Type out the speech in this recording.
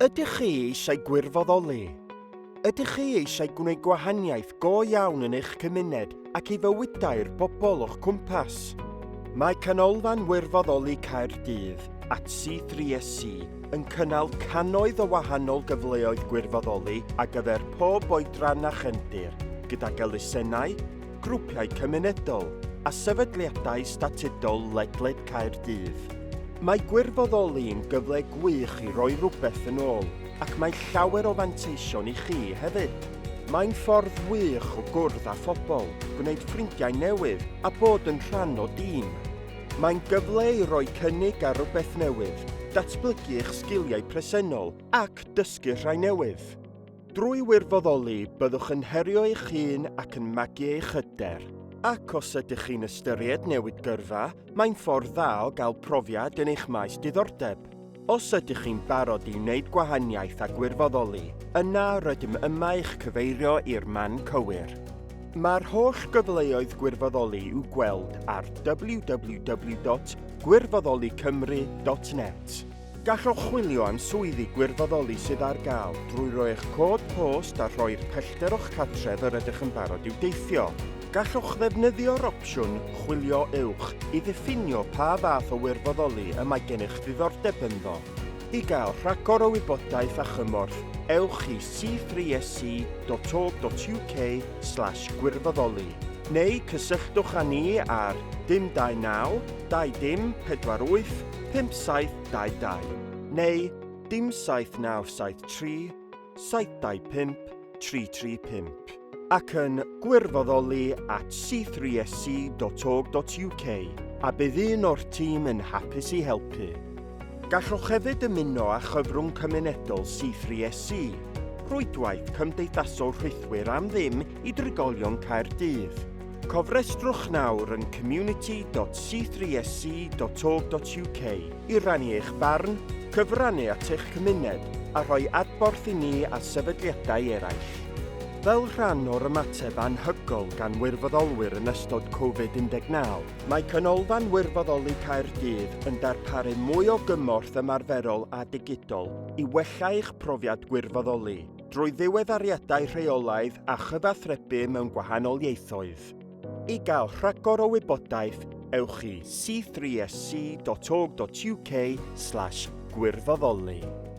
Ydych chi eisiau gwirfoddoli? Ydych chi eisiau gwneud gwahaniaeth go iawn yn eich cymuned ac i fywydau'r bobl o'ch cwmpas? Mae Canolfan Wirfoddoli Caerdydd at C3SC yn cynnal cannoedd o wahanol gyfleoedd gwirfoddoli ar gyfer pob oedran a chefndir, gydag elusennau, grwpiau cymunedol a sefydliadau statudol ledled Caerdydd. Mae gwirfoddoli yn gyfle gwych i roi rhywbeth yn ôl ac mae llawer o fanteision i chi hefyd. Mae'n ffordd wych o gwrdd â phobl, gwneud ffrindiau newydd a bod yn rhan o dîm. Mae'n gyfle i roi cynnig ar rywbeth newydd, datblygu eich sgiliau presennol ac dysgu rhai newydd. Drwy wirfoddoli, byddwch yn herio eich hun ac yn magu eich hyder. Ac os ydych chi'n ystyried newid gyrfa, mae'n ffordd dda o gael profiad yn eich maes diddordeb. Os ydych chi'n barod i wneud gwahaniaeth a gwirfoddoli, yna rydym yma i'ch cyfeirio i'r man cywir. Mae'r holl gyfleoedd gwirfoddoli i'w gweld ar www.gwirfoddolicymru.net. Gallwch chwilio am swyddi gwirfoddoli sydd ar gael drwy roi eich cod post a rhoi'r pellter o'ch cartref yr ydych yn barod i'w deithio. Gallwch ddefnyddio'r opsiwn Chwilio Uwch i ddiffinio pa fath o wirfoddoli y mae gennych ddiddordeb ynddo. I gael rhagor o wybodaeth a chymorth, ewch i c3sc.org.uk slash gwirfoddoli neu cysylltwch â ni ar dim 29 20 48 5722 neu dim 7973 725 335 ac yn gwirfoddoli at c3sc.org.uk a bydd un o'r tîm yn hapus i helpu. Gallwch hefyd ymuno â chyfrwng cymunedol C3SC, rhwydwaith cymdeithasol rhithwir am ddim i drigolion Caerdydd. Cofrestrwch nawr yn community.c3sc.org.uk i rannu eich barn, cyfrannu at eich cymuned a rhoi adborth i ni a sefydliadau eraill. Fel rhan o'r ymateb anhygoel gan wirfoddolwyr yn ystod Covid-19, mae Canolfan Wirfoddoli Caerdydd yn darparu mwy o gymorth ymarferol a digidol i wella eich profiad gwirfoddoli drwy ddiweddariadau rheolaidd a chyfathrebu mewn gwahanol ieithoedd. I gael rhagor o wybodaeth, ewch i c3sc.org.uk/gwirfoddoli.